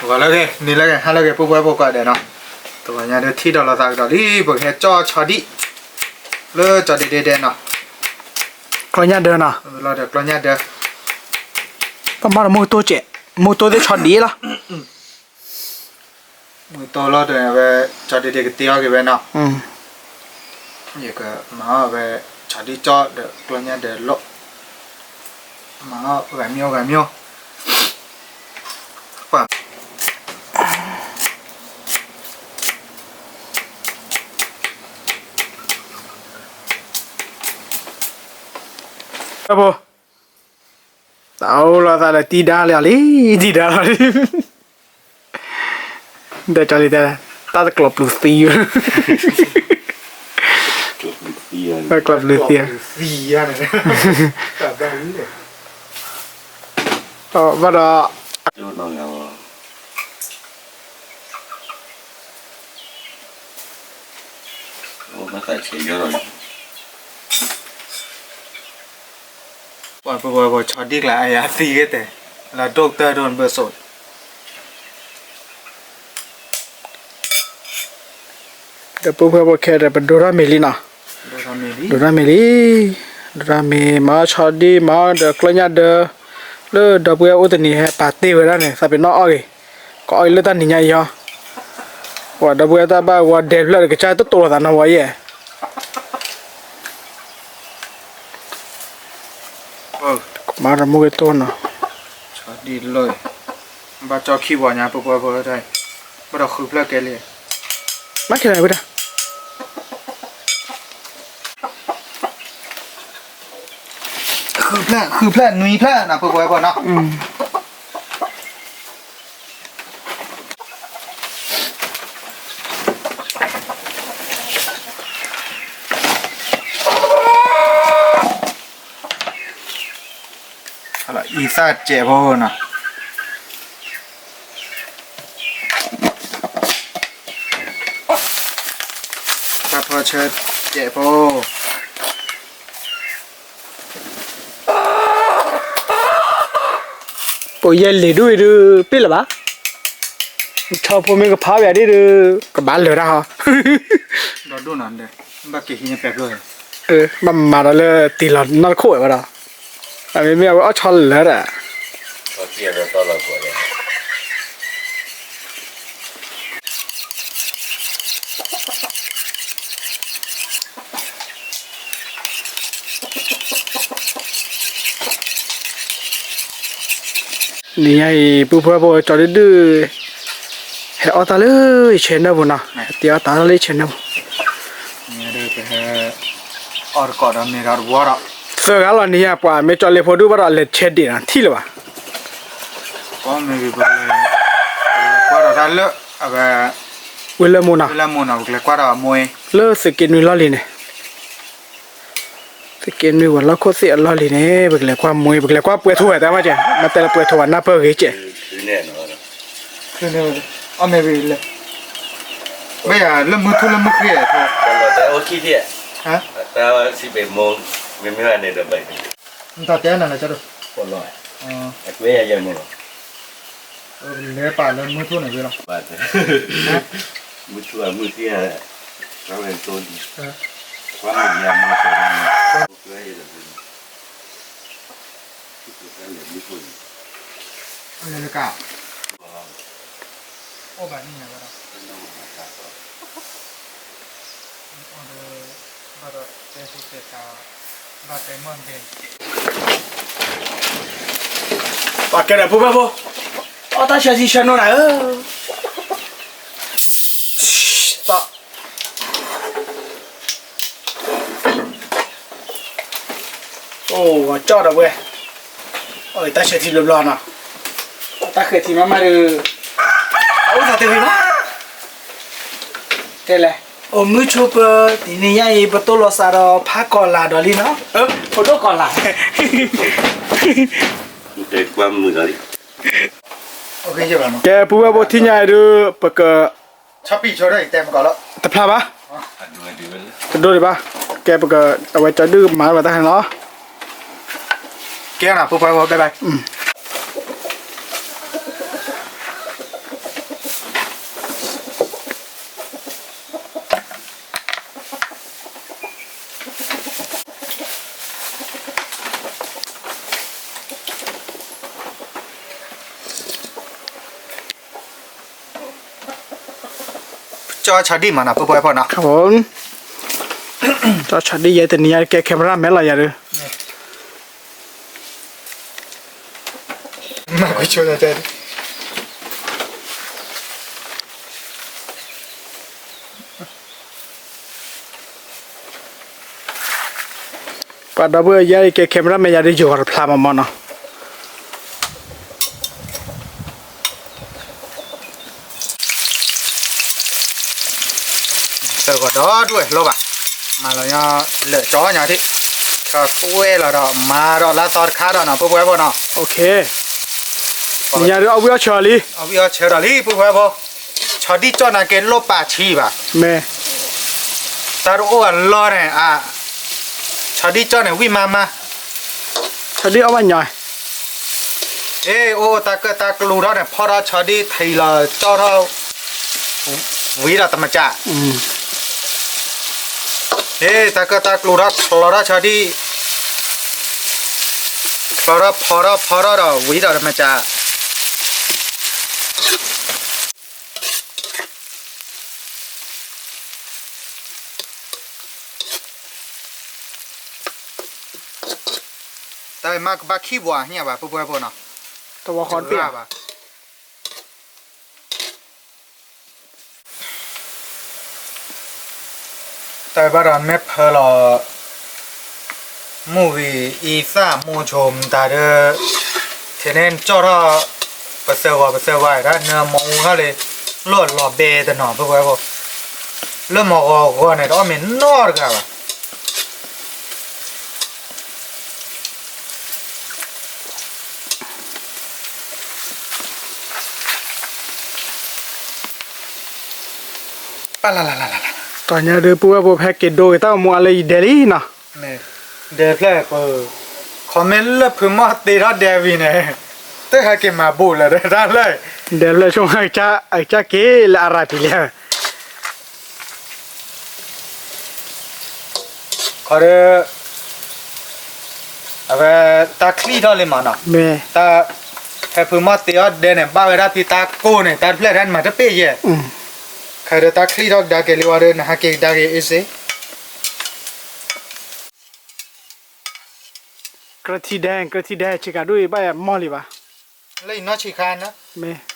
ဂီၤလၢအဂ့ၤ နံၤလၢအဂ့ၤ ဟါလၢအဂ့ၤ ပုၢ်ဝဲၢ်ဖိကိးဂၤဒဲးနီၤ, တဂီၤညါဒုးထံၣ်ဒီးလိာ်သးကဒီးလံ ပကဟဲကၠီၣ်ဆီဒံၣ် လၢကၠီဒ့ဒ့ဒဲးနီၤ, ကျီၢ်ညၣ်ဒၢနီၤ, လီၤဒီးကျီၢ်ညၣ်ဒၢ, ပမၤဒီးမူကတိၢ်ကဲး, မူကတိၢ်သ့ၣ်ဆီဒံၣ်လီၤ. မူကတိၢ်လီၤဒီးဝဲ ကၠီဒ့ဒ့ကတ့အီၣ်က့ၤဝဲနီၤ, ယကမၤအီၣ်ဝဲ ဆီဒံၣ်ကၠီၣ်ဒီးကျီၢ်ညၣ်ဒၢလီၤ, မၤအီၣ်ဂၤမံဂၤမံ ဖိ, တၢ်အိၣ်လီၤသးဒီးတံၢ်ဒါလၢအလံ, တံၢ်ဒါလီၤလံ, ဒီးကၠီလံတဲ, တၢ်တကျိးပျူၤသံ, တၢ်ကျိးပျူၤသံ, ဘၣ်ဒီး ပှၤပှၤပှၤဆီဒံၣ်ကျါအယၤသံဂ့ၤတဲ, လၢဒိၣ်ကတၢၢ်ဒိၣ်နဘၢၣ်စိး, ဒီပုၢ်ဝဲၢ်ဖိခဲဒီး ပဒိထီၣ်မ့ၤလံနီၤ, ဒိၣ်ထီၣ်မ့ၤလံ, ဒိၣ်ထီၣ်မ့ၤ မၤအီၣ်ဆီဒံၣ် မၤအီၣ်ဒီးကျီၢ်ညၣ်ဒၢ, လၢဒီပုၢ်ဝဲၢ်အိၣ်တနံၤဟဲပာ်တ့ၢ်ဝဲဒၣ်န့ၣ် သးပ့ၤနီၣ်အီၣ်ဂ့ၤ, ကအီၣ်အံၤလၢတၢ်နံၤညါအံၤဟီ, ပှၤဒီပုၢ်ဝဲၢ်တၢ်ဘၣ်ဝီဒဲဖျၢၣ်တကစၢ်တတိာ်လိာ်သးနီၤဝဲယဲၢ် မၤတမူကတိၢ်နီၤ, ဘၣ်ကၠီခံပှၤညါ ပပှၤဖိတၢ်, ဘၣ်ဒီးဃုဖျၢၣ်ကဲလံ, မၤခဲလၢာ်ဝဲဒၣ်, ဃုဖျၢၣ် ဃုဖျၢၣ်နွံဖျၢၣ်နီၤ ပပှၤဖိနီၤ. အံသၣ်စဲးဖိနီၤ, သၣ်ဖီဆၢစဲးဖိ, ပယဲၢ်လံၤဒူၣ်အံၤဒုး ပ့ၢ်လၢၤဘၣ်, ဆီဖိမ့ၢ်ကဖးပယၤဒ်ဒုး ကဘၣ်လၢာ်တၢ်ဟီ, ဘၣ်ဒိၣ်နၤ, ဘၣ်က့ၤဟံးန့ၢ်ပဲဖျိ, ဘၣ်မၤဒီးလၢတံၢ်လီၤနီၢ်တခိၣ်ဝဲဘၣ်ဒီး, အမ့မ့ၢ်အဝဲအီၣ်ဆီလၢာ်ဒၣ် နံၤညါအံၤ ပုၢ်ဖိဖိကၠီဒုၣ်ဒုၣ် ဟဲအီၣ်တၢ်လၢယ channel ပူၤနီၤ, ဟဲတ့အီၣ်တၢ်လၢယ channel ပူၤ, အီၣ်တကိးဒီးမ့ၤဒီးတဝီဒီး, သၢဂၤလီၤနံၤညါ ပှၤမ့ၢ်ကၠီလ့ဖိဒုၣ်ဘၣ်ဒီးလဲၤဆဲးဒံးနီၤ ထံၣ်လၢၤဘၣ်, ကွၢ်ဒီးတၢ်လၢ အဝဲ ဝ့ၢ်လၢမူနီၤ, ဝ့ၢ်လၢမူနီၤ ပကလဲၤကွၢ်ဒီးအမိၢ်အံၤ, လၢသုးက့နွံလီၢ်လံၤန့ၣ် သုးက့နွံဝဲၤလီၢ်ခိၣ်သ့ၣ်အလီၢ်လံၤန့ၣ် ပကလဲၤကွၢ်မိၢ်အံၤ ပကလဲၤကွၢ်ပှဲၤထိၣ်ဝဲတၢ်မးကဲ, မ့ၢ်တဲလၢပှဲၤထိၣ်ဝဲနၢ်ပၢၢ်ဂ့ၤကဲ, အီၣ်မ့ၢ်ဝံၤလဲၣ်, မ့ၢ်ယၤလၢမုၢ်ထူၣ်လၢမုၢ်ဃ့, တၢ်အိၣ်ခံထံၣ်, တၢ်စံးဘ့ၣ်မိၢ်, မ့မ့ၢ်ဝဲန့ၣ်ဒီးဘၣ်, နတၢ်တဲနၤလၢကၢ်ဒိၣ်, အကွဲယၤယဲၢ်မ့ၢ်လီၤ, လဲၤပာ်လၢမုၢ်ထူၣ်န့ၣ်ဝဲလီၤ, မုၢ်ထူၣ်အမုၢ်သံ, ကွၢ်မုၢ်ယၤမၤစၢၤ, ကွဲယဲၢ်ဒီး လဲၤလၢကၢ်, အိၣ်ဘၣ်နံၣ်ညါဝဲဒီး, ဘၣ်ဒီးတဲဟူးတဲသး, ဘၣ်တဲမီၢ်ဒဲး, ပှၤကဲဒီးဖိဖဲဖိ, အီၣ်တၢ်ဆၢဆံဆၢနိနၤဧၢ, အိၣ်ဝဲကၠီၣ်ဒီးဝဲ, အီၣ်တၢ်ဆၢထံဘျီဘျီနီၤ, တၢ်ဃဲၤထံမးမးဒီး, အအိၣ်သးတဂ့ၤဘၣ်, တဲလဲၣ်, အိၣ်မုၢ်ဆိပၢၤ, တနံၤညါအံၤ ပတိၢ်လီၤစးဒီးဖးကီၢ်လာ်ဒီးလံနီၤ, ဖိဒိၣ်ကီၢ်လာ်, ကဲ ပုၢ်ဝဲၢ်ဖိထံၣ်ညါအံၤဒုး ပက တဖျါဘၣ်, တဒိဒံးဘၣ်, ကဲပက အဝဲကၠီဒုၣ်မၤဝဲတၢ်ဟဲနီၤ, ကဲနၤ ဖိဖဲဖိ bye bye. ကၠီဆီဒံၣ်မးနီၤ ပုၢ်ဖိဝဲၢ်ဖိနီၤ. ကၠီဆီဒံၣ်ယဲတနံၤညါကဲ camera man လီၤယၤဒုး. ပှၤဒီပုၢ်ဝဲၢ်ယဲကဲ camera man ယၤဒုး ယဂီၤတဖျါမးမးနီၤ. တဂီၤဒီဒူၣ်ဝဲလိၣ်ဘၣ်, မၤလီၤညီလၢာ်ကၠီညါထံၣ်, ဆီတွဲလီၤဒီးမၤဒီးလၢသီတခါဒီးနီၤ ပုၢ်ဖိဝဲၢ်ဖိနီၤ. နံၤညါဒုးအီၣ်ဘှံးအီၣ်ဆၢလံ, အီၣ်ဘှံးအီၣ်ဆၢဒီးလံ ပုၢ်ဖိဝဲၢ်ဖိ, ဆီဒံၣ်ကၠီၣ်နာ်က့လိၣ်ပာ်ဆံးဘၣ်, မ့ၢ် တၢ်တအိၣ်အလီၢ်န့ၣ် ဆီဒံၣ်ကၠီၣ်န့ၣ် ဝံၣ်မါမါ, ဆီဒံၣ်အီၣ်ဘၣ်ညီ, အ့ အိၣ်တၢ်ကၢၣ်တၢ်ကျူထီၣ်န့ၣ် ဖီၣ်ထီၣ်ဆီဒံၣ်ထံလီၤကၠီၣ်ထီၣ်, ဝံၤဒီးတမၤစၢ်, အ့ တၢ်ကၢၣ်တၢ်ကျူထီၣ်ချီထီၣ်ဆီဒံၣ်, ချီထီၣ်ဖီထီၣ်ဖီထီၣ်ဒီးဝံၤဒီးတမၤစၢ်. တၢ်မၤကဘၣ်ခံပှၤညါဘၣ် ပုၢ်ဖိဝဲၢ်ဖိနီၤ, တဝီဃီတဘ့ၣ်ဘၣ်. တၢ်ဘၣ်ဒီးမ့ၢ်ဖၢလီၤ မူဂံၢ်အံသၣ်မိၢ်ဆိမတၤဒီး, ထဲန့ၣ်ကၠီၣ်ထီၣ် ပသၢဂီၤပသၢဝါဒၣ် နမီၢ်အူထီၣ်လံ, လီၢ်လီၤဘဲတနီၤ ပုၢ်ဖိဝဲၢ်ဖိ, လၢမီၢ်ဂီၤဂီၤန့ၣ် တအီၣ်မ့ၤနီတဂၤဘၣ်. ပၢ်လၢ်လၢ်လၢ်လၢ်လၢ်, တီၢ်ညါဒုး ပုၢ်ဝဲၢ်ဖိ ဖဲက့ၤဒိက့ၤတၢ်အိၣ်မူအါလၢယဒဲလံနီၤ, ဒဲဖျၢၣ်ပ, ခီမ့ၢ်လၢဖုမီၢ်တ့ထီၣ်ဒဲဝံၤန့ၣ်, တဟဲက့ၤမၤဘူၣ်လၢၤဒီးတၢ်လၢ, ဒဲဖျၢၣ်ဆိကမိၣ် အကစၢ်က့ၤလၢအရၤပံၤလဲၣ် ခီဒီး, အဝဲ, တၢ်ချံၣ်ထီၣ်လံမးနီၤ, တၢ်, ဖဲဖုမီၢ်တ့အီၣ်ဒဲန့ၣ် ဘၣ်ဝဲဒၣ်ဖံတၢ်ကိၢ်န့ၣ် တၢ်တဖျၢၣ်တၢ်မၤတပ့ၢ်ယဲၢ်, ခဲဒီးတၢ်ချံၣ်ထီၣ်ကဒါက့ၤလံဝံၤဒီး နဟဲက့ၤကဒါက့ၤအ့စ့ ကြၢးထံၣ်ဒဲ, ကြၢးထံၣ်ဒဲ ဆ့ကၤဒိၣ်အံၤဘၣ်ယၤမီၢ်လံဘၣ်, လၢအံၤနီၢ်ဆံးခါန့ၣ်, မ့ၢ်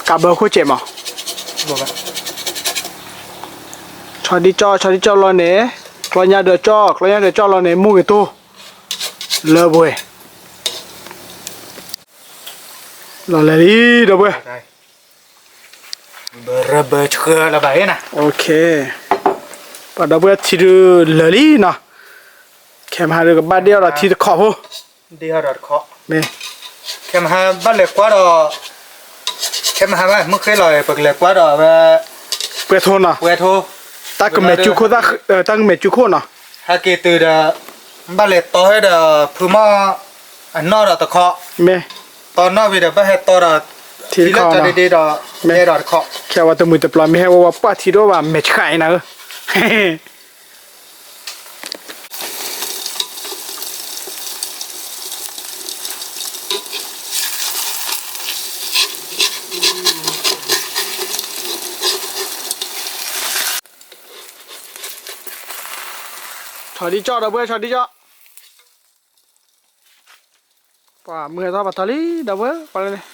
ကးဘၢခိၣ်စဲးမး, ဆီဒံၣ်ကၠီၣ် ဆီဒံၣ်ကၠီၣ်လီၤန့ၣ်, ကျီညါဒၢးကၠီၣ် ကျီညါဒၢးကၠီၣ်လီၤန့ၣ် မိၢ်ဂ့ၤတိၢ်, လၢပှဲၤ, လီၤလဲၤလံ ဒီပုၢ်ဝဲၢ် ဘၢဘၢဆှၢလၢၤဘၣ်အံၤနၤ, ပှၤဒီပုၢ်ဝဲၢ်ထံဒုးလၢာ်လံနီၤ, ခဲမဟါဒုးကဘၣ်ဒ့ၣ်အီၤဒီးထံတခီဖိ, ဒ့ၣ်အီၤဒီးတခီ, မ့ၢ်, ခဲမဟါဘၣ်လဲၤကွၢ်ဒီး, ခဲမဟါဘၣ်မုၢ်ဃ့လီၤ ပကလဲၤကွၢ်ဒီးဝဲ, ပှဲၤထိနီၤ, ပှဲၤထိ, တၢ်ကမဲာ်ကၠူခိၣ်, တၢ်ကမဲာ်ကၠူခိၣ်နီၤ, ဟဲက့ၤတုၤဒီး, ဘၣ်လဲၤတီဟဲဒီးဖုမီၢ်, အနီၢ်ဒီးတခီ, မ့ၢ်, တီနီၢ်ဝံၤဒီးဘၣ်ဟဲတီဒီး, ထံတခီနီၤ, မ့ၢ်, ခဲအံၤဝဲတမုာ်တပျီၤ မ့ၢ်ဟဲဝဲဝဲပှၢ်ထံဒိၣ်ဘၣ် မဲာ်ဆှးအံၤနၤဧၢ ဆီဒံၣ်ကၠီၣ် ဒီပုၢ်ဝဲၢ် ဆီဒံၣ်ကၠီၣ်, ပှၤမုၢ်ဟဲထီၣ်ပှၤထီၣ်လံ ဒီပုၢ်ဝဲၢ် ပှၤလၢန့ၣ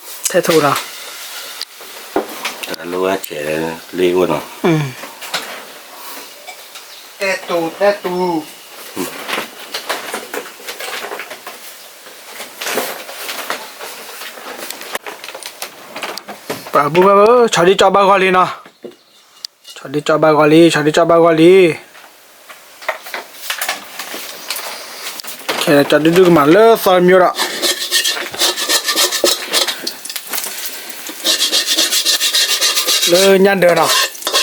် ထဲထူနီၤ, လီၤဝဲဆဲးလံအိၣ်နီၤ, ထဲထူ ထဲထူ ပှၤဘုၣ်ဘၣ်ဧၢ ဆီဒံၣ်ကၠီၣ်ဘၣ်ဂီၢ်လံနီၤ, ဆီဒံၣ်ကၠီၣ်ဘၣ်ဂီၢ်လံ ဆီဒံၣ်ကၠီၣ်ဘၣ်ဂီၢ်လံ, ခဲလၢာ်ကၠီဒုဒုကမၤလၢသီမံၤဒီး လၢညၣ်ဒၢးနီၤ,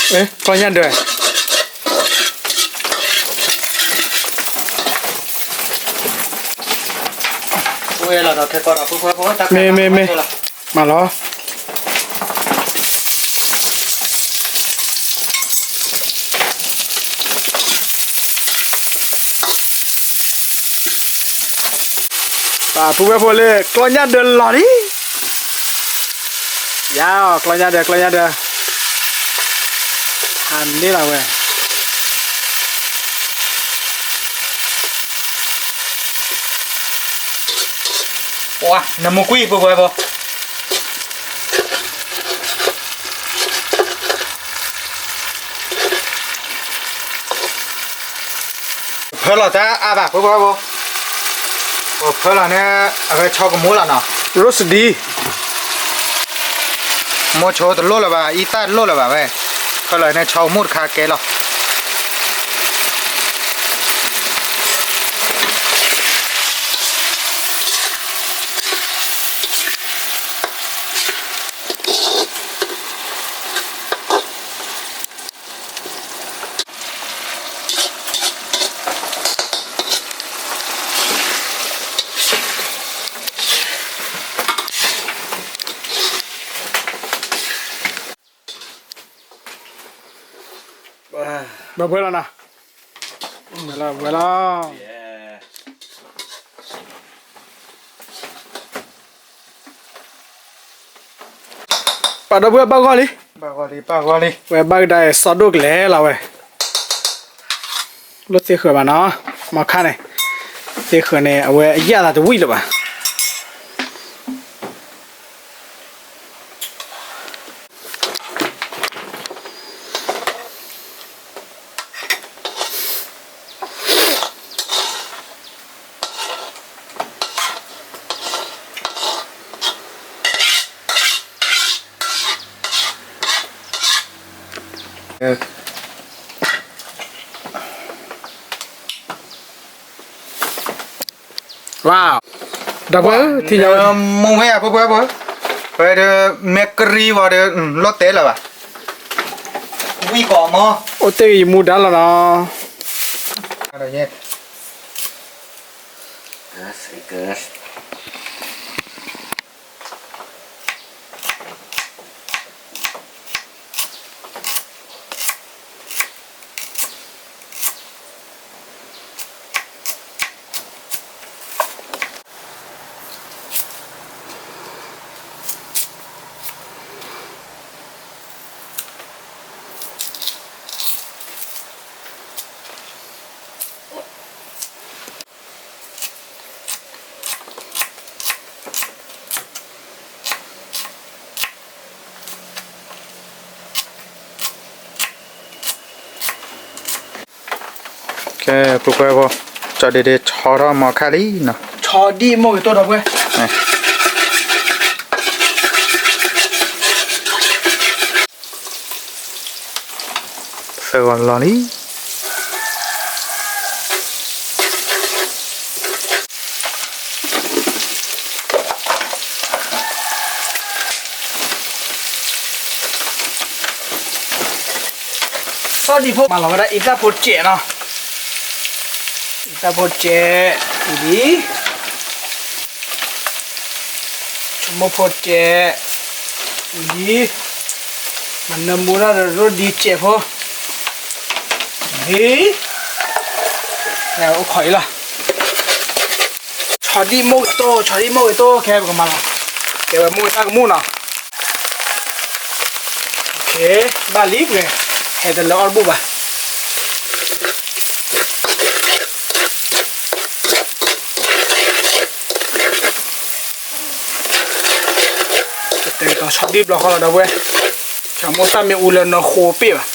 ကျီၢ်ညၣ်ဒၢး, မ့ၢ် မ့ၢ် မ့ၢ်, မၤလီၤ. ပှၤပုၢ်ဝဲၢ်ဖိလၢ ကျီၢ်ညၣ်ဒၢးလီၤလံ, ယၤ ကျီၢ်ညၣ်ဒၢး ကျီၢ်ညၣ်ဒၢး, ဟးန့ၢ်လီၤဝဲ. နမူကွံာ် ပုၢ်ဝဲၢ်ဖိ, ဖၢလီၤတၢ်အါဘၣ် ပုၢ်ဝဲၢ်ဖိ, ဖၢလီၤန့ၣ် အဝဲဆီကမူလီၤနီၤ, ရိစဒံ, မိၢ်ဆိတလိၣ်လၢၤဘၣ် အံသၣ်တလိၣ်လၢၤဘၣ်ဝဲ, ဖၢလီၤန့ၣ်ဆီကမူတခါကဲလီၤ. ဘၣ်ဘှဲလီၤနီၤ, ဘှဲလီၤ ဘှဲလီၤ. ပာ်ဒီပုၢ်ဝဲၢ်ဘၣ်ဂီၢ်လံ, ဘၣ်ဂီၢ်လံ ဘၣ်ဂီၢ်လံ, ဝဲဘၣ်ကဒါအံၤ စီၣ်ဒိၣ်ကလဲာ်လီၤဝဲ, လိၣ်သ့ၣ်ဃၢၤဘၣ်နီၤ, မီၤခါန့ၣ်, သ့ၣ်ဃၢၤန့ၣ် အဝဲအယၣ်သးတဝံၣ်လၢၤဘၣ်. ဝါ, ဒီပုၢ်ဝဲၢ် ထံၣ်ညါဝဲ, မူဝဲ ပုၢ်ဝဲၢ်ဖိ, ဝဲဒီး မ့ၢ်ကရံဝဲဒီး လိၣ်တဲလၢၤဘၣ်, ဝံၣ်ကီးမီၤ, အိၣ်တ့ၢ်ယမူဒါလီၤနီၤ. ကဲ ပုၢ်ဝဲၢ်ဖိ, ကၠီဒ့ဒ့ဆီထီၣ်မီၤခါလံနီၤ, ဆီဒံၣ်မိၢ်ဂ့ၤတိၢ်ဒီပုၢ်ဝဲၢ်. သၢဂီၤလီၤလံ. ဆီဒံၣ်ဖိ မၤလီၤဝဲဒၣ်အံသၣ်ဖိစဲးနီၤ, အံသၣ်ဖိစဲး, အံၤလံ ဆိကမိၣ်ဖိစဲး, အံၤလံ, မၤနၢမူဒၣ်ဒီးရိဒံစဲးဖိ, လံ, အိၣ်ခိးအံၤလီၤ. ဆီဒံၣ်မိၢ်ဂ့ၤတိၢ်, ဆီဒံၣ်မိၢ်ဂ့ၤတိၢ်, ခဲပကမၤလီၤ, ကဲဝဲမိၢ်ဂ့ၤတၢ်ကမူၣ်နီၤ. ဘၣ်လံပှဲၤ, ဟဲတလၢအီၣ်တဘူၣ်ဘၣ်. ကတဲာ်ကတီၤဆီဒံၣ်ဘျီဃီလီၤဒီပုၢ်ဝဲၢ်, ဆိကမိၣ်တၢ်မ့ၣ်အူလၢနဃိပ့ၣ်ဘၣ်.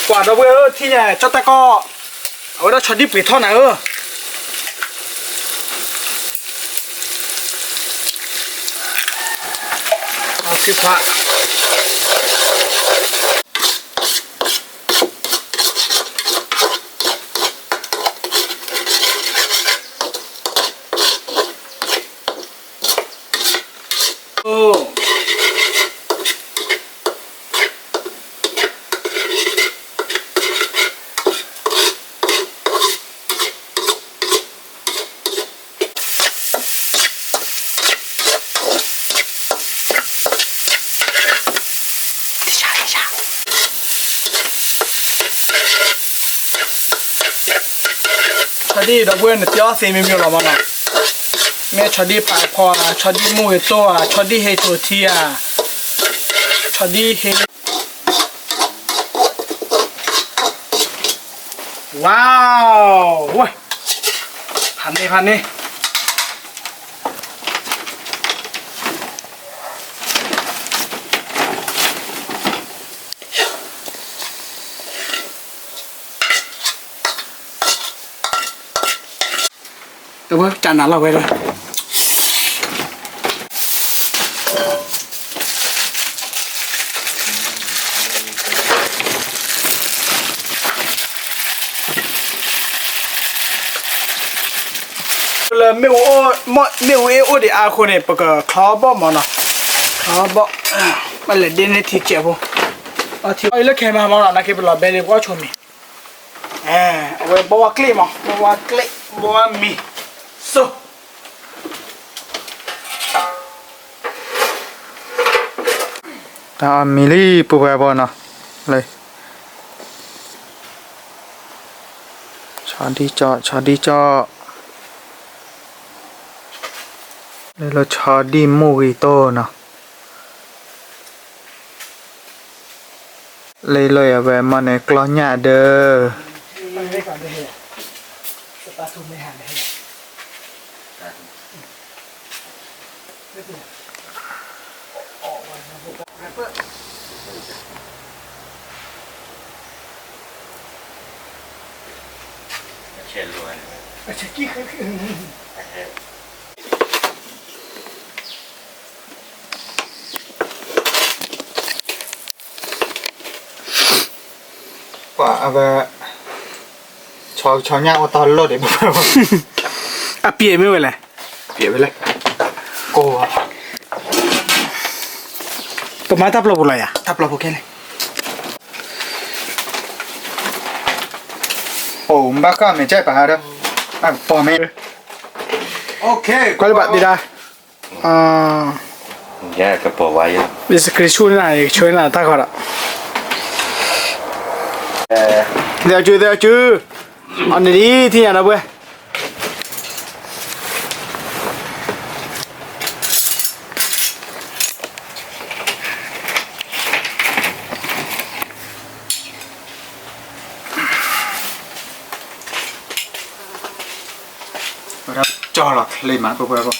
ပှၤဒီပုၢ်ဝဲၢ်ဧၢ, ထံၣ်ညါ ကၠီၣ်တၢ်ကီၢ်, အဝဲဒၣ်ဆီဒံၣ်ပှ့ၤထီၣ်နၤဧၢ. အီၣ်သ့ၣ်ခွါ. ဒ်ဒီပုၢ်ဝဲၢ်န့ၣ် ပျီသ့မ့မ့ၢ်လီၤမးနီၤ, မ့ၢ်ဆီဒံၣ်ပာ်ဖီဧါ, ဆီဒံၣ်မုၢ်ဂ့ၤတိၢ်ဧါ, ဆီဒံၣ်ဟ့ၣ်ထိၣ်ထံဧါ, ဆီဒံၣ်ဟ့ၣ် ဝါ, ဝဲ, ဖးန့ၢ်ဖးန့ၢ် တဝဲတၢ်နးလီၤဝဲဒၣ် လၢမ့ၣ်အူအ့ၣ်အိၣ်ဒံးအါအဃိန့ၣ် ပကချီဘီၣ်မးနီၤ, ချီဘီၣ်, မ့ၢ်လဲၤဒ့န့ၢ်ထံစဲးဖိ, အထံအီလၢခဲမးမးနီၤ နာ်က့ပလီၤဘဲလံ ပှီၣ်ဆိမံၤ, အဝဲဘီဝါကျ့မး ဘီဝါကျ့ ဘီဝါမံၤ, စိ တၢ်အီၣ်မံၤလံ ပုၢ်ဝဲၢ်ဘီနီၤ, လၢ ဆီဒံၣ်ကၠီ ဆီဒံၣ်ကၠီ, လၢလီၤဆီဒံၣ်မုၢ်ဂ့ၤတိၢ်နီၤ, လၢလီၤအဝဲမ့ၢ်န့ၣ် ကျီညၣ်ဒၢ ပှၤအဝဲ ဆီညၣ်အိၣ်တၢ်လီၢ်ဒံး အပျဲၢ်မ့ၢ်ဝဲလဲၣ်, ပျဲၢ်ဝဲလဲၣ်, ကိးဝဲ, ပမၤတၢ်ပျီပူၤလီၤယၤ, တၢ်ပျီပူၤခဲလၢာ်, အိၣ်ဘၣ်ဃၣ်မဲာ်ကၠဲၣ်ပၤဒီး, ပီၢ်မ့ၢ်, ကွၢ်လၢဘၣ်ဒံးဒၣ် ယကပီၤဝါယၤ ယscreen shotန့ၢ်နၤ ယကဆှၢန့ၢ်နၤတၢ်ဃီဒီး, သဲအီၤစု သဲအီၤစု, အန့ၣ်ဒ် ထံၣ်ညါဒီပုၢ်ဝဲၢ် ဝဲဒၣ်ကၠီလီၤချ့မး ပုၢ်ဝဲၢ်ဖိ,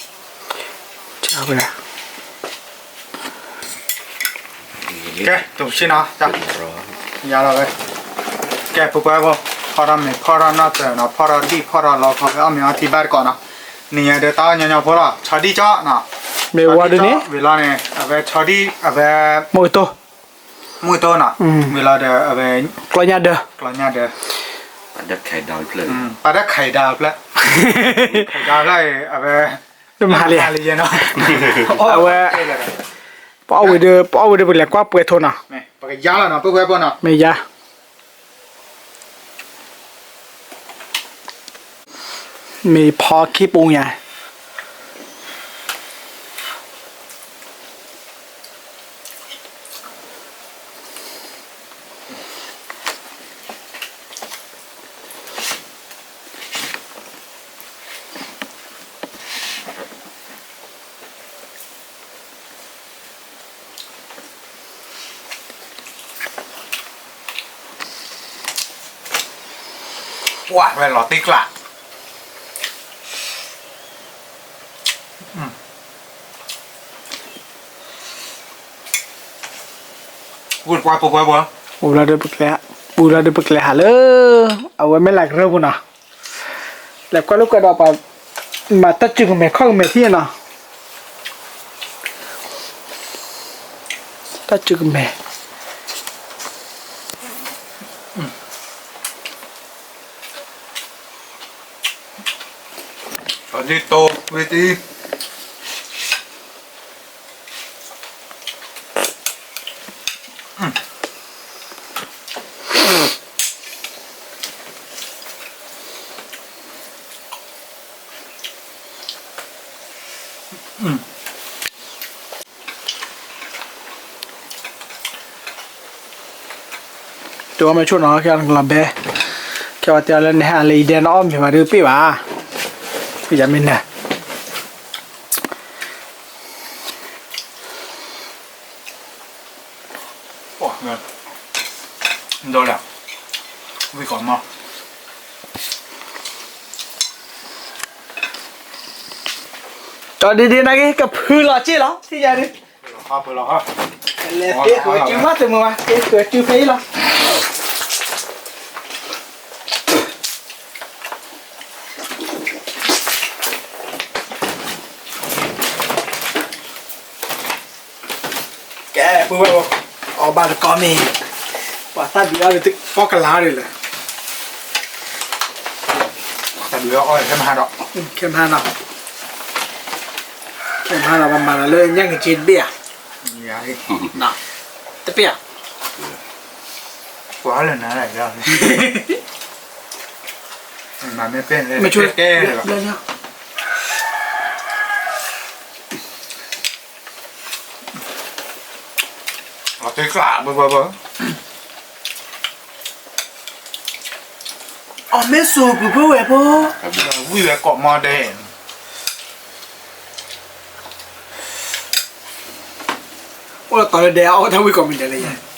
ကဲ တုၤဆ့နီၤ, ယၤလီၤဝဲ, ကဲ ပုၢ်ဝဲၢ်ဖိ, ဖီၣ်ထီၣ်မ့ၤ ဖီၣ်ထီၣ်နီၣ်တၢၤနီၤ ဖီၣ်ထီၣ်ဒံၣ်ဖီၣ်ထီၣ်လီ ဖီၣ်ဖဲအီၣ်မ့ၤအီထံဘၣ်တကိးနီၤ, နံၤညါဒီးတၢ်အီၣ်ညီညီဖိလီၤ ဆီဒံၣ်ကၠီနီၤ, မ့ၢ်ဝါဒ်န့ၣ် ဝံၤလီၤန့ၣ် အဝဲဆီဒံၣ် အဝဲ မုၢ်ကတိၢ် မုၢ်ကတိၢ်နီၤ, ဝံၤလီၤဒီးအဝဲ ကျီညၣ်ဒၢ, ကျီညၣ်ဒၢ, ပာ်ဒၣ်ခဲဒါဖျၢၣ်, ပာ်ဒၣ်ခဲဒါဖျၢၣ်, ခဲဒါဖျၢၣ်အံၤ အဝဲ တမၤလံ, အဝဲ ပအီၣ်ဝံၤဒီး ပအီၣ်ဝံၤဒီးပလဲၤကွၢ်ပှဲၤထိနီၤ, ပကယါလီၤနီၤ ပုၢ်ဝဲၢ်ဖိနီၤ, မ့ၢ်ယါ မ့ၢ်ဖီခံပူၤညါ ပှၢ်ဝဲလီၤတံၢ်ကျါ, ဝံၤကွၢ်ပှဲၤပှဲၤပှဲၤ, ပူၤလီၤဒီးပကျဲ, ပူၤလီၤဒီးပကျဲဟးလၢ အဝဲမ့ၢ်လၢကရၢၢ်ပူၤနီၤ, လဲၤကွၢ်လိာ်ကွဲဒီးပှၤ မၤတၢ်စုကမဲာ်ခီၣ်ကမဲာ်ထံၣ်နီၤ, တၢ်စုကမဲာ် အဒ်တိၢ်ဝံၤတံၢ်, တုၤအီၣ်မ့ၢ်ဆိၣ်နီၤ ကလီၤဘဲ, က ကၠီတဲအီၤလၢနဟဲလၢအံၤဒဲး နအီၣ်မ့ၤမးဒုးပ့ၢ်ဘၣ်, ယမ့ၢ်န ဒီးလၢ ဝံၤကီးမး ကၠီဒ်ဒ်နာ်က့ ကဖုလီၤစ့ၢ်လီၤ ထံၣ်ယၤဒုး လဲၤဃ့ဃုာ်စုမးတမုာ်ဘၣ် ဃ့ဃုာ်စုဖဲအံၤလီၤ. ကဲ ပုၢ်ဝဲၢ်ဧၢ, အီၣ်ဘၣ်တကီမ့ၢ် ပှၤတၢ်ဒုးအီၣ်ဒုးတကီကလၤဒ်လဲၣ်, တၢ်ဒုးအီၣ်ခဲမဟါဒီး ခဲမဟါနီၤ, ခဲမဟါဒီး ပမၤဒီးလၢညၣ်က့ၤက့ၤတဘ့ၣ်ဧါ, တဘ့ၣ်ဧါ, ကွၢ်လၢနၤလၢ မၤမ့ၢ်ပဲၢ်လဲၣ် မ့ၢ်ဆိကဲလၢ အက့ၤကျၢ်ဘၢဘၢဘၢ, အီၣ်မ့ၢ်စူၤပူၤဖုဝဲၢ်ဖိ, ဝံၣ်ဝဲကိးမီဒဲး, အိၣ်လၢတီၤလၢဒဲး အီၣ်တၢ်ဝံၣ်ကိးမံၤဒဲးလၢယဲ မ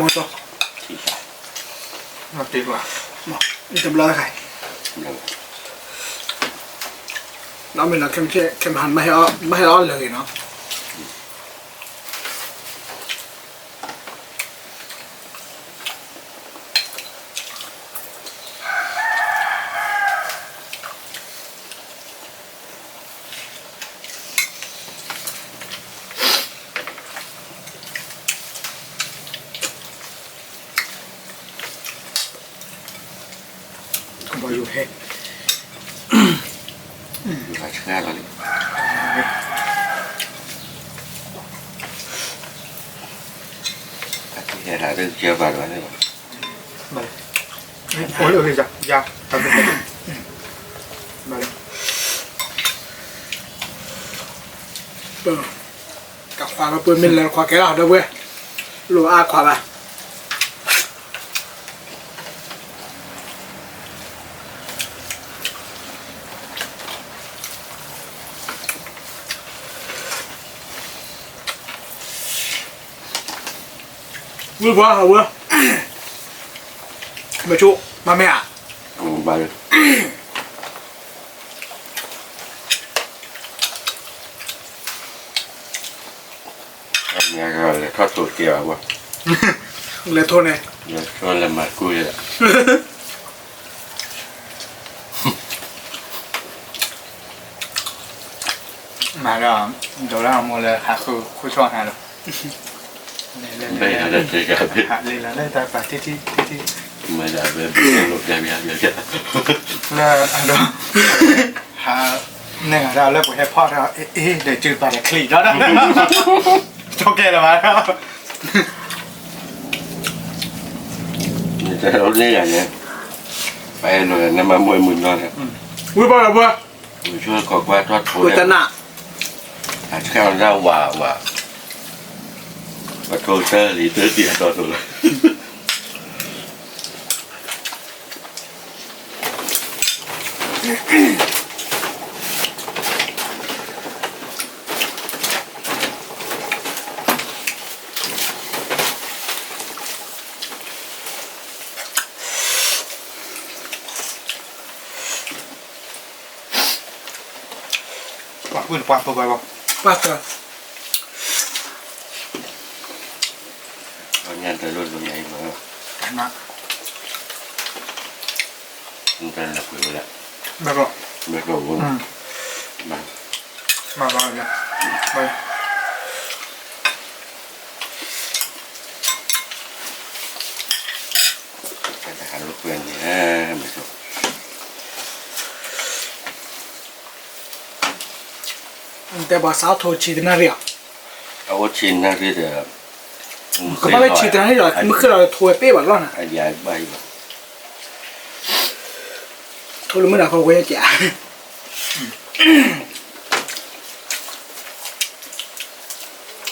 ၤသးလီၤမီၢ်ကၠီ, တဘျီတခါ, နီၢ်မ့ၢ်နီၢ် ခဲမဟါ မ့ၢ်ဟဲအီၣ်လၢာ်ဂ့ၤနီၤ. ဘၣ်ယိၣ်ဟဲ, ယိၣ်ဟးဆှါလီၤလံ, အကဟဲဟးလၢကၢဘၣ်ဒီးန့ၣ်လီၤ, အိၣ်လၢယၤ, ယၤ, ဘၣ်လၢ တခွါလၢပှၤမ့ၢ်လဲၤတခွါကဲလီၤ ဒီပုၢ်ဝဲၢ်, လိၣ်အါခွါဘၣ်. ဝံၢ်ပှၤဟးဝဲ, မ့ၢ်ဆိ, မ့ၢ်မ့ၢ်ဧါ, ဘၣ်လၢ လဲၤထီၣ်ထိးကဲဘၣ်ဘၣ်, လဲၤထိးန့ၣ်, လဲၤထိးလဲၤမၤကူယဲ, မၤဒီး, ဒိးလၢအမိၢ်လၢဟးဃုဃုဆီၣ်နၤလီၤ, လၢတၢ်ပာ်ထံထံထံထံ, လၢအဒီး, ဟး, န့ၣ်ဂၤဒၣ်လၢပှၤဟဲဖီၣ်ထီၣ် အ့ၣ် ဒီးစုပာ်တချံးဒီး, ထိးကဲလၢၤဘၣ်, န့ၣ်ဂၤန့ၣ်, ပနမၤမူးမုာ်နီၤန့ၣ်, ဝံၢ်ဘၣ်လၢပှၤ ဝံၢ်ဆိကီးကွၢ်ထီၣ်ထိးတနၢ်, အဆၢကတီၢ်ဝးဝး, ပထိးတၢ်လံၤတၢ်တံၢ်အတီအလိၤလီၤ. ပှၤဖုၣ်တပှၢ်ဖိဘၣ်ဘၣ်, ပှၢ်တၢ်, အညါတလိၣ်လိၣ်ညါအံၤမး, နတၢ်လၢပှဲၤဝဲဒၣ်, ဘဲကီၢ်, ဘဲကီၢ်, မၤဘၣ်, ဘၣ် တၢ်ဟးလိာ်ကွဲန့ၣ်, တဲပှၤစးထီၣ်ထိးဆံးတနၣ်ရံၣ်ဧါ, အအိၣ်ဆံးနၣ်ရံၣ်ဒီး, ကဘၣ်ဝဲဆံးတရၣ်န့ၣ်ဒီး မုၢ်ဃ့ၢ်လီၤထိဝဲပ့ၢ်ဘၣ်လီၤနၤ, ထိလၢမုၢ်နၤခီဝဲကဲ,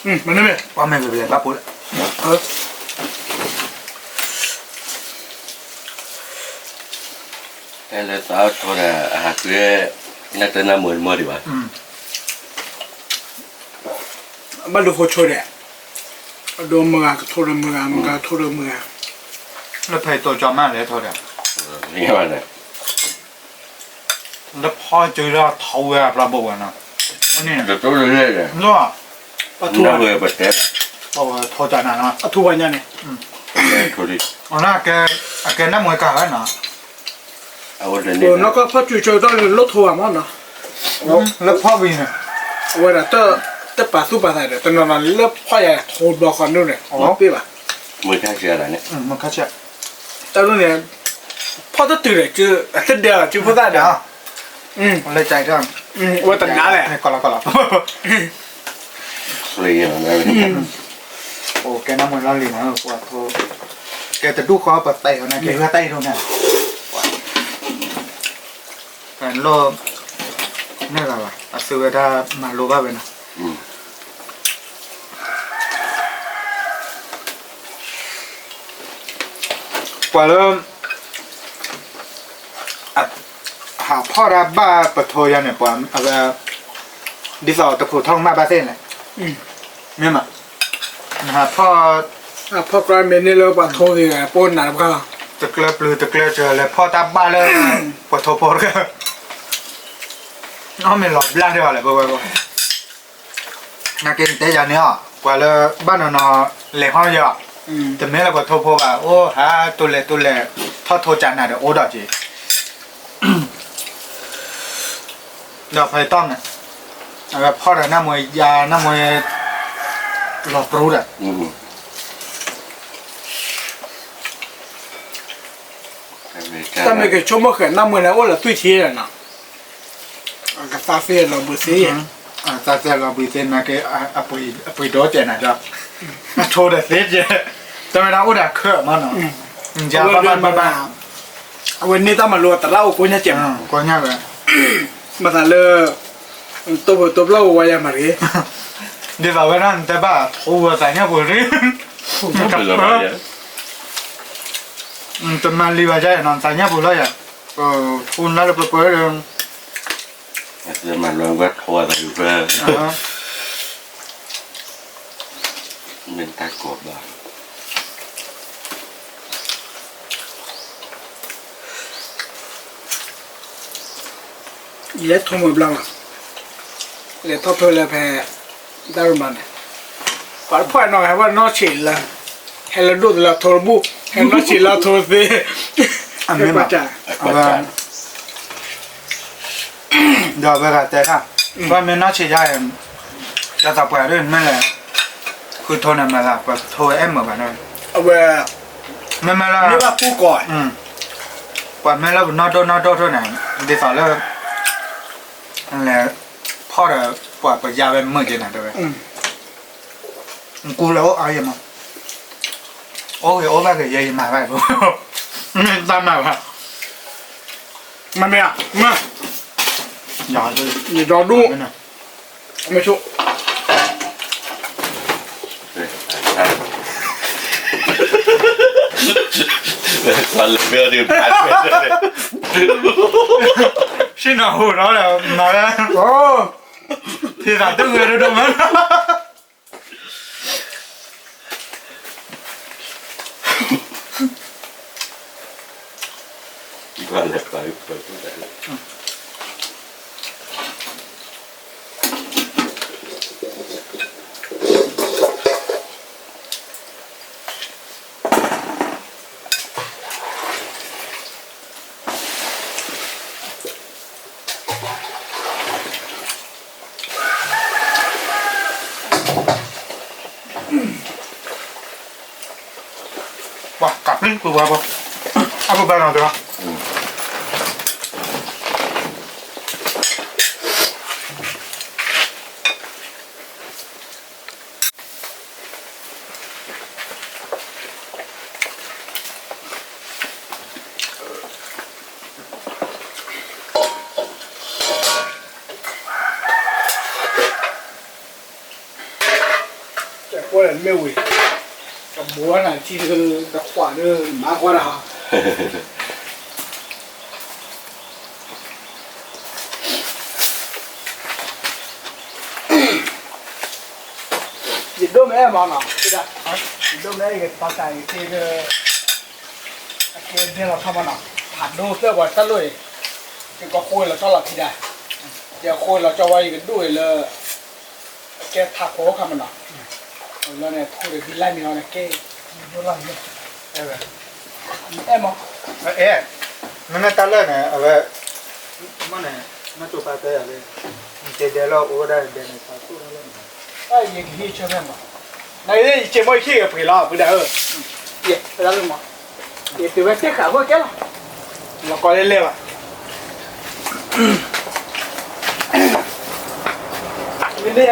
မ့ၢ်, ပှၤမ့ၢ်ဘၣ်ဖိလၢ တၢ်လၢသးအီၣ်ထိဒီး အဟးဃု နၢ်တၢ်နၢ်မုာ်တမီၢ်ဒံးဘၣ်, ဘၣ်ဒိဖိဆိဒဲး, အဒိမုာ်ဂၤကထိဒီးမုာ်ဂၤ မုာ်ဂၤကထိဒီးမုာ်ဂၤ, လၢဖဲအံၤတိကၠီမးလဲၤထိဒီး, လၢဖီကၠီလၢထိဝဲအဖျါဘိၣ်ဝဲနီၤ, ပှၤထိတၢ်နၤနီၤ, အထူပှၤညါန့ၣ်, အကဲနၢ်မွဲကၤဝဲနီၤ, နီၢ်ကီၢ်ဖီကၠီကၠီတၢ်လၢလၢထိဘၣ်မးနီၤ, လၢဖီဝံၤန့ၣ်, အဝဲဒၣ် တပာ်သူၣ်ပာ်သးဒီး တနီၤနီၤလၢဖီယၤ ထိဘျီဃီဒိၣ်န့ၣ် အီၣ်ပ့ၢ်ဘၣ်, မုၢ်ခါဆံးဒၣ်န့ၣ်, တၢ်ဒ်န့ၣ်, ဖီတတုၤဒီး အတဒဲးလီၤ စုဖိသၣ်ဒီး, လၢကၢ်ထီၣ်, ဝဲတနၤလဲၣ်, ကလီကလီ, အိၣ်ကဲနၢ်မွဲလီၤလံနီၤ, ပှၤထိ, ကဲတဒူၣ်ဃီပသဲအီၤန့ၣ် ကဲဝဲသဲအံၤဒိၣ်န့ၣ်, ပလိၣ်, န့ၢ်ဂၤဘၣ် အသုဝဲဒၣ်မၤလိဘၣ်ဝဲနီၤ ပှၤလၢ ဟးဖီၣ်တၢ်ဘၣ်ပထိယၤန့ၣ် ပှၤအဝဲ ဒ်သိးတခိၣ်ထီၣ်ကမၣ်ဘၣ်သ့ၣ်န့ၣ်, မ့ၢ်မး, နဟးဖီၣ်, ဟးဖီၣ်ကျါမ့ၢ်န့ၢ်လၢပှၤထိဂ့ၤဂ့ၤ ပအိၣ်နၤတဘျီ, တကျၢပျုၤတကျၢစၢၤလဲၤဖီၣ်တၢ်ဘၣ်လၢ ပှၤထိဖိတဂၤ, အီၣ်မ့ၢ်လီၤဘျါဒံးဘၣ်လဲၣ် ပဝဲ, နာ်က့နတဲယၤန့ၣ်အီၤ ပှၤလၢဘၣ်နီၤနီၤ လဲၤဟီယီၤ, တမ့ၢ်လၢပှၤထိဖိဘၣ် အိၣ်ဟးတိလဲၤတိလဲၤ ထီၣ်ထိကနၤဒီးအိၣ်ဒီးက့ၤ, ဒီးဖဲတီၢ်န့ၣ် အဝဲဖီၣ်ဒီးနၢ်မွဲယါ နၢ်မွဲ လီၤပြူဒီး တၢ်မ့ၢ်ကဆိကမိၣ်ဃဲၤနၢ်မွဲန့ၣ် အိၣ်လၢသွံၣ်ထံနီၤ, ကသးသ့လီၤဘှံးသ့, သးသ့လီၤဘှံးသ့ နာ်က့ အပှ့ၤဒီးတဲနၤဒီး အထိဒီးသ့ကဲ, တၢ်ဝဲဒၣ်အိၣ်ဒီးခဲးမးနီၤ, ဘၣ်ဘၣ်ဘၣ်ဘၣ်, အဝဲန့ၢ်တၢ်မၤလိအသရၣ်အိၣ်ကိးညါကဲးမး, ကိးညါဝဲ, မၤသးလၢ တိၢ်ဖိတိၢ်ဖျီၣ်ဝဲယၤမၤတဂ့ၤ, ဒ်သိးဝဲဒၣ်နတဲဘၣ် ထိဝဲသးညၣ်ပူၤရ့, တမၤလံဘၣ်ယဲနီၤ သးညၣ်ပူၤလီၤယၤ, ထိနါလၢပှဲၤပှဲၤဒီး မၤလၢဝဲထိသးယူၤဖဲ မ့ၢ်တၢ်ကိးဘၣ် ယဲထိမုၢ်ဘျီလီၤ, လဲၤထီၣ်ဖဲလၢဖဲ တၢ်ရမၤန့ၣ်, ပှၤတဖၣ်နီၤ ဟဲဝဲနီၢ်ဆံးလၢ, ဟဲလၢဒိၣ်တလၢထိတဘူၣ်, ဟဲနီၢ်ဆံးလၢထိတသ့, အမ့ၢ်ဘၣ်, ဒီးအဝဲဂၤတဲတၢ်, ပှၤမ့ၢ်နီၢ်ဆံးယါအံၤ, တၢ်သးပှၢ်ဒ်မ့ၢ်လဲၣ်, ဃုထိန့ၣ်မၤသး ပှၤထိဝဲအဲၣ်မုာ်ဘၣ်န့ၣ်, အဝဲ, မ့မ့ၢ်လၢ, ပှၤမ့ၢ်လၢပနီၢ်ဒိၣ်နီၢ်ဒိၣ်ထိၣ်န့ၣ်, ဒ်သိးလၢ လဲၤဖီၣ်ဒီး ပှၤပယါဝဲမုာ်က့ၤနၤတဲဝဲ, ကူလၢအိၣ်အါယဲမး, အိၣ်ဂ့ၤအိၣ်ဘၣ်ဂ့ၤ ယဲယမၤဘၣ်, မ့ၢ်တၢ်မၤဘၣ်, မ့ၢ်မ့ၢ်, ယဒီဒူၣ်, မ့ၢ်ဆိ သးလၢမ့ၢ်အီၤဒုး ဆ့ၣ်နီၤဟူးဒီး မၤဝဲ, ဖံသးဒိၣ်ဝဲဒိၣ်ဒိၣ်မး ဘၣ်လဲၤပာ်ပာ်ပာ် ပှၤကပျံၤပှၤပှၤ, အပူၤဘၣ်နီၤတဂၤ, အ ကွၢ်လၢမ့ၢ်ဝံၤ ကဘိနၤထံတခွးဒီး မၤကွၢ်တၢ် ယဒိၣ်မ့ၢ်အဲၣ်မးနီၤ, ယဒိၣ်မ့ၢ်အဲၣ်ယကပာ်ကၤယက့ဒီး အကဲဒဲလီၤထီၣ်မးနီၤ, ဖးဒိၣ်သၢပှၤတၢ်လိၣ်အံၤ, ယကဃိလီၤကၠီလီၤဖံဒၣ်, ယဃိလီၤကၠီဝဲယကဒိၣ်အံၤလၢ အကဲထးခိၣ်ခါမးနီၤ, လၢန့ၣ်ခိၣ်ဒီးဒ်လၢမံၤလီၤန့ၣ်ကဲ, ဒိၣ်လီၤန့ၣ်, အဲၣ်မး, အဲၣ်, မ့မ့ၢ်တၢ်လၢာ်န့ၣ် အဝဲ, မ့ၢ်န့ၣ်, မ့ၢ်ကၠိပာ်တဲယၤလၢ, နတဲဒဲလီၤအိၣ်ဝဲဒၣ်ဒဲန့ၣ် ပာ်သူၣ်ဒၣ်လၢန့ၣ်, ယကဟံးဆၢဖဲမး, နယက့မ့ၢ်ယခံဂ့ၤပှ့ၤလီၤ ပှ့ၤဒၣ်ဧၢ, ယဲ, ပဒၣ်လၢမး, ယတုၤဝဲတဲဃာ်ဖိကဲလီၤ, လီၤကီးလဲၣ်လဲၣ်ဘၣ် မ့ၢ်န့ၣ်ယၤန့ၣ် ဒုးသးခုသံ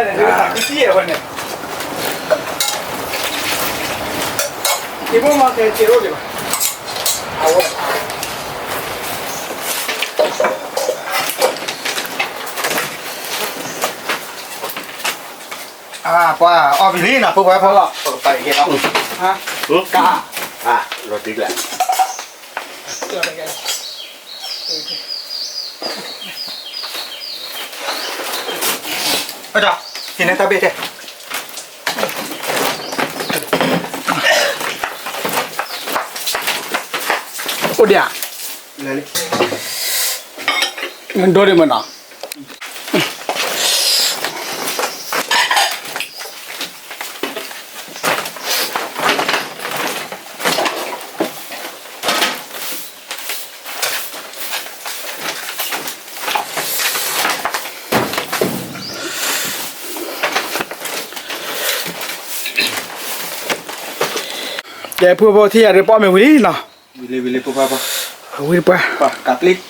ယဲၢ်ဝဲန့ၣ်, ယမိၢ်မၤကဲက့ၤအိၣ်ဒံးဘၣ်, အဝဲ, ပှၤအီၣ်ဘံလံနီၤ ဖိပှၤဖီလီၤ, ပကပာ်က့ၤနီၤ, က, လီၤတံၢ်လၢ အဒီး, ဟံးန့ၢ်တၢ်ဘ့ၣ်တဲ, အိၣ်ဒံးဧါ, ဒိၣ်ဒံးမးနီၤ, ကဲ ဖိဖိထံၣ်ယၤဒီး ပအီၣ်မ့ၤဝံၤလံနီၤ, ဝံၤလံ ဝံၤလံ ဖိပၢ်ပၢ်, ဝံၤတပှၢ်, ကးပျံၤ,